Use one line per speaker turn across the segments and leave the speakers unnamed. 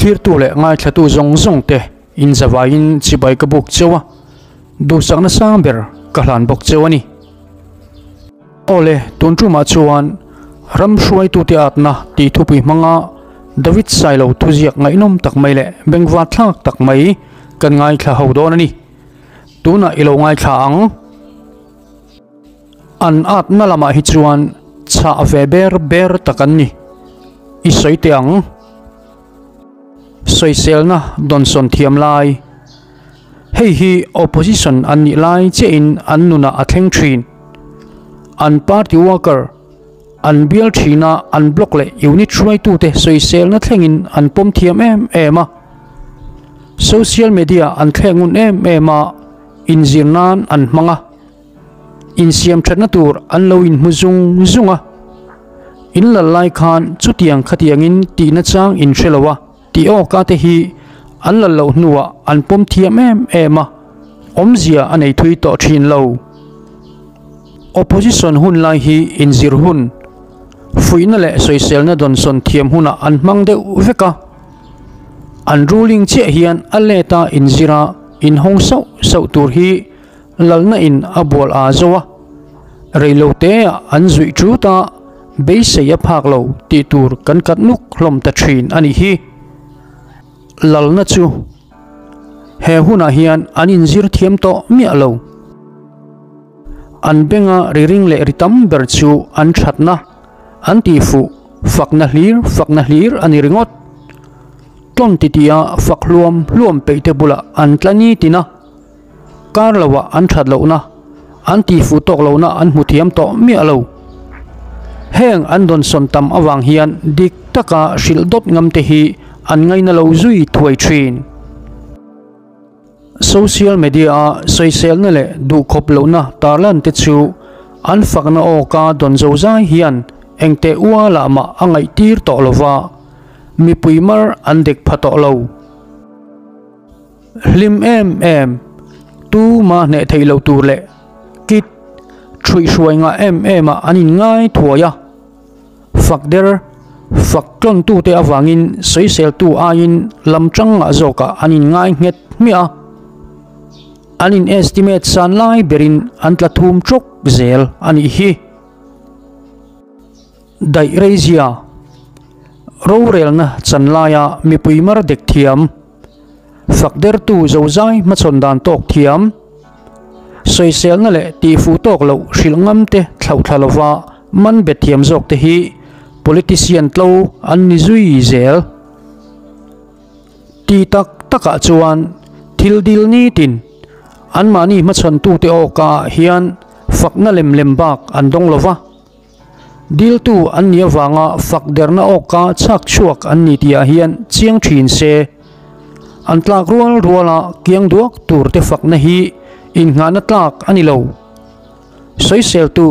Thlirtu leh ngaithlatu zawng zawng te in zavaiin chibai ka buk cheu a, duhsakna sang ber ka hlan bawk cheu a ni. Awle, tun tumah chuan ram hruaitute atna tih thupui hmanga David Sailo thuziak ngaihnawm tak mai leh bengva thlak tak mai kan ngaithla ho dawn a ni. Tunah i lo ngaithla ang. An atna lamah hi chuan chhah ve ber ber tak an ni. I sawi teh ang. Sawiselna dawnsawn thiam lai. Hei hi opposition an nih lai chiahin an nunah a thleng thin. An party worker, an bial thina an block leh unit hruaitute sawiselna thlengin an pawm thiam em em a. Social media an thleng ngun em em a, inzir nan an hmang a. Insiam thatna tur an lo inhmu zung zung a. In lal lai khan chutiang khatiangin tihna chang in hre lo a tih awka te hi an lal loh hnuah an pawm thiam em em a, awmzia a nei thui tawh thin lo. Opposition hun lai hi inzir hun, fuihna leh sawiselna dawnsawn thiam hunah an hmang deuh vek a. An ruling chiah hian a let a inzira inhawng sauh sauh tur hi Lalna in a bual aa zo a, reilo te ah an zuih ṭut a, beisei a phak lo tih tur kan kat nuk hlawm ta ṭhin a nih hi. Lalna chu he hunah hian an inzir thiam tawh miah lo. An benga ri ring leh ri tam ber chu an ṭhatna, an tihfuh, fakna hlir fakna hlir a ni ringawt. Tlawn titi a fak hluam hluam peih te bulah an tla nitin a. Kar loah an that lohna, an tihfuh tawk lohna an hmu thiam tawh miah lo. Heng an dawnsawn tam avang hian dik taka hrilh dawt ngam te hi an ngaina lo zui thuai thin. Social media-a sawiselna leh duhkhawp lohna tarlan te chu an fakna awka dawn zo zai hian engteh ualah mah a ngaihtir tawh lova, mipui mar an dek pha tawh lo. Hlim em em, tu mah hneh theih loh tur leh kit ṭhuihhruai ngah em em ah an inngai thuai a. Fak der, fak tlawntute avangin sawiseltu aiin lam ṭang ngah zawkah an inngai nghet hmiah a. An in estimate san lai berin an tla thum ṭawk zel a nih hi. Daih reizia, rorelna chan laia mipui mar dek thiam. Fak dertu zozai hmachhawn dan tawk thiam, sawiselna leh tihfuh tawk loh hrilh ngam te thlauhthla lova man bet thiam zawk te hi politician tlo an ni zui zel. Ti tak takah chuan thil dil nitin anmahni hmachhawntute awkah hian fakna lem lem bak an dawng lova. Diltu an nih avanga fak derna awka chhak chhuak an ni tihah hian chiang thin se. An tlak rual ruala kiang duak tur te fakna hi innghahna tlak a ni lo. Sawiseltu,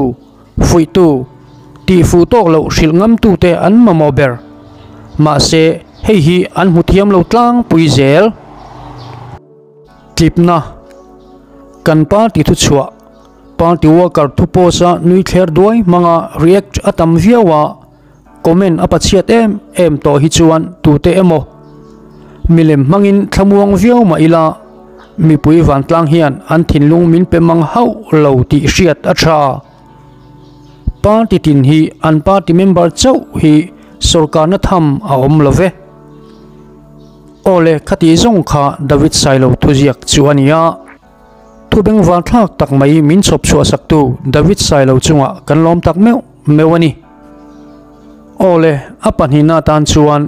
fuihtu, tihfuh tawk loh hrilh ngamtute an mamawh ber. Mahse, hei hi an hmu thiam lo tlangpui zel. Tlipna, Kan party thuchhuah. Party worker thu post a nui thler duai hmanga react a tam viau a, comment a pachhiat em em tawh hi chuan tute emaw milem hmangin thlamuang viau mah ila mipui vantlang hian an thinlung min pe mang hauh lo tih hriat a tha. Party tin hi an party member chauh hi sorkarna tham a awm lo ve. Awle khati zawng kha David Sailo thuziak chu a ni a. Thu bengvar thlak tak mai min chhawp chhuah saktu David Sailo chungah kan lawm tak meuh meuh a ni. Aw le, a pahnihna atan chuan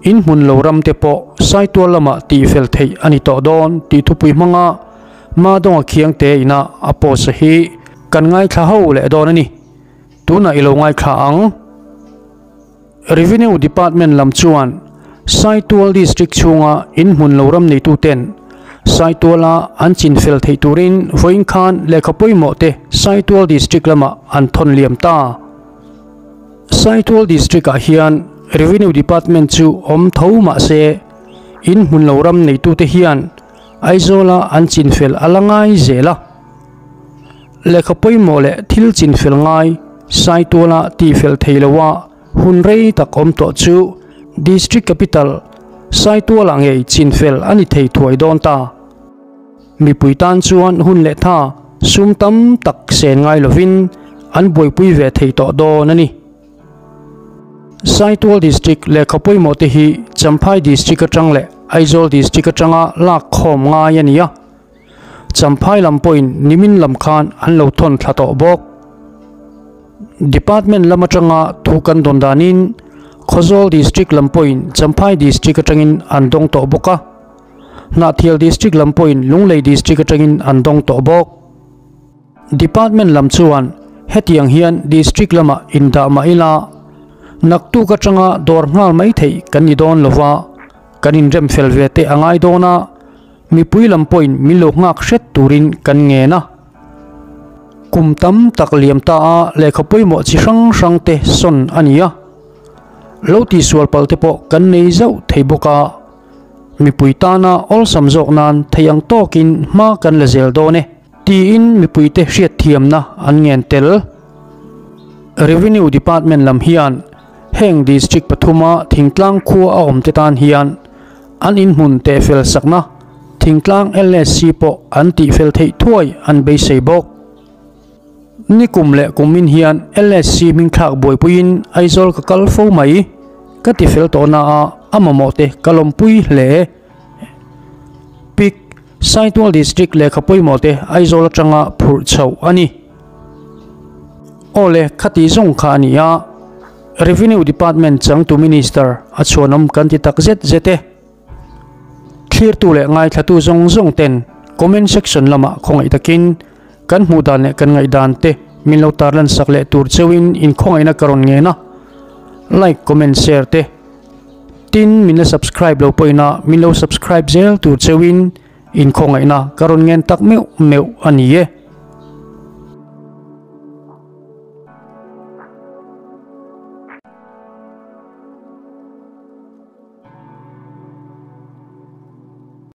in hmun lo ram te pawh Saitual lamah tih fel theih a ni tawh dawn tih thupui hmanga Madawnga Khiangte ina a post a hi kan ngaithla ho leh dawn a ni. Tunah i lo ngaithla ang. Revenue Department lam chuan Saitual District chhunga in hmun lo ram neituten Saituala an chin fel theih turin vawiin khan lehkha pawimawh te Saitual District lamah an thawn liam ta. Saitual District ah hian Revenue Department chu awm tho mah se in hmun lo ram neitute hian Aizawla an chin fel a la ngai zel a. Lehkha pawimawh leh thil chin fel ngai Saituala tih fel thei loa hun rei tak awm tawh chu District Capital Saitualah ngei chinfel a ni thei thuai dawn ta. Mipui tan chuan hun leh tha sum tam tak sen ngai lovin an buaipui ve thei tawh dawn a ni. Saitual District lehkha pawimawh te hi Champhai District atang leh Aizawl District atanga lak khawm ngai a ni a. Champhai lam pawhin nimin lam khan an lo thawn thla tawh bawk. Department lam atanga thu kan dawn danin Khawzawl District lam pawhin Champhai District atangin an dawng tawh bawk a. Hnahthial District lam pawhin Lunglei District atangin an dawng tawh bawk. Department lam chuan hetiang hian District lamah indah mah ila, naktuk atanga dawr nghal mai theih kan ni dawn lova, kan inrem fel ve te a ngai dawn a, mipui lam pawhin min lo nghak hret turin kan ngen a. Kum tam tak liam ta a lehkha pawimawh chi hrang hrang te sawn a ni a, lo tihsual palh te pawh kan nei zauh thei bawk a. Mipui tana awlsam zawk nan thei ang tawkin hma kan la zel dawn e, tiin mipuite hriatthiamna an ngen tel. Revenue Department lam hian heng District pathuma thingtlang khua a awmte tan hian an inhmun tehfel sakna thingtlang LSC pawh an tihfel theih thuai an beisei bawk. Nikum leh kumin hian LSC hmingthlak buaipuiin Aizawl ka kal fo mai. Ka ti fel tawh na a, a mamawh te ka lawmpui hle. Pic, Saitual District lehkha pawimawh te Aizawl atanga phurh chhoh a ni. Aw le, khati zawng kha a ni a, Revenue Department changtu Minister a chhuanawm kan ti tak zet zet e. Thlirtu leh ngaithlatu zawng zawng ten comment section lamah khawngaih takin kan hmuh dan leh kan ngaihdan te min lo tarlan sak leh tur cheuhin inkhawngaihna ka rawn ngen a, like comment share te tin min la subscribe lo pawhin a min lo subscribe zel tur cheuhin inkhawngaihna ka rawn ngen tak meuh meuh a ni e.